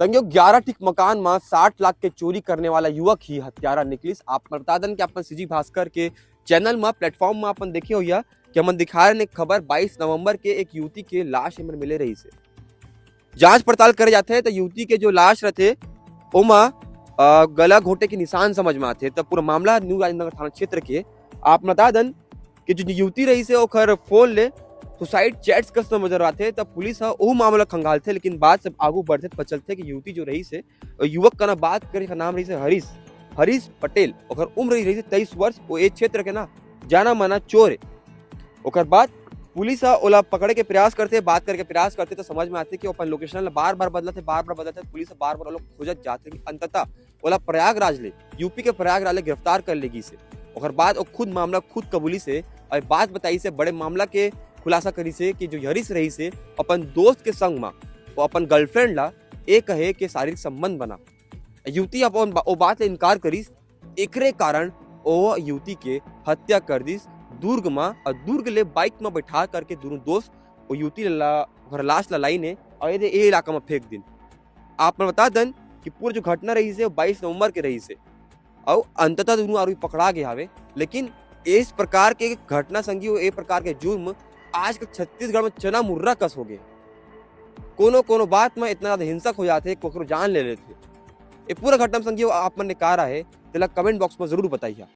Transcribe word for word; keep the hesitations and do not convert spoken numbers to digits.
संगीहो, ग्यारह ठिक मकान म साठ लाख के चोरी करने वाला युवक ही हत्यारा निकलिस। आप बता दन कि अपन सीजी भास्कर के चैनल म, प्लेटफॉर्म म अपन देखे होइया कि हमन दिखा रहे खबर, बाईस नवंबर के एक युवती के लाश एमन मिले रहिस हे। जांच पड़ताल करे जाथे त युवती के जो लाश रथे ओमा अ, गला घोंटे के निशान समझ में आथे। त पूरा मामला न्यू राजेंद्र नगर थाना क्षेत्र के। आप बता दन कि जो युवती रहिस हे ओखर फोन ले सुसाइड चैट्स कस नजर आथे। त पुलिस ह ओहू मामला खंगालथे, लेकिन बात सब आगू बढ़थे त पता चलथे कि युवती जो रहिस हे, युवक का ना बात करे का नाम रहिस हे हरीश, हरीश पटेल। ओखर उम्र रहिस हे तेईस वर्ष। वो ए क्षेत्र के ना जाना माना चोर हे। ओकर बाद पुलिस ह ओला पकड़े के प्रयास करथे, बात करे के प्रयास करथे, त समझ में आथे कि वो अपन लोकेशन ला बार बार बदलथे, बार बार बदलथे। पुलिस ह बार बार ओला खोजत जाथे, लेकिन अंततः ओला प्रयागराज ले, यूपी के प्रयागराज ले गिरफ्तार कर ले गिस हे। ओकर बाद वो खुद मामला खुद कबूलिस हे और बात बताइस हे, बड़े मामला के खुलासा करिस हे कि जो हरीश रहिस हे, अपन दोस्त के संग म वो अपन गर्लफ्रेंड ला ए कहे के शारीरिक संबंध बना। युवती अपन बा-, ओ बात ले इनकार करिस। एकरे कारण ओ युवती के हत्या कर दिस दुर्ग म, और दुर्ग ले बाइक म बैठा करके दोनों दोस्त ओ युवती ला, ओकर लाश ला लाइन हे और एदे ए इलाका म फेंक दिन। आप मन बता दन कि पूरा जो घटना रहिस हे, बाईस नवंबर के रहिस हे, और अंततः दोनों आरोपी पकड़ा गए हावे। लेकिन इस प्रकार के घटना संगी हो, ए प्रकार के जुर्म आजकल छत्तीसगढ़ में चना मुर्रा कस हो गए। कोनो कोनो बात में इतना ज्यादा हिंसक हो जाथे, कोकरो जान ले लेथे। ये पूरा घटना में संगी हो, आप मन ने का राय हे, तेला कमेंट बॉक्स में जरूर बताइए।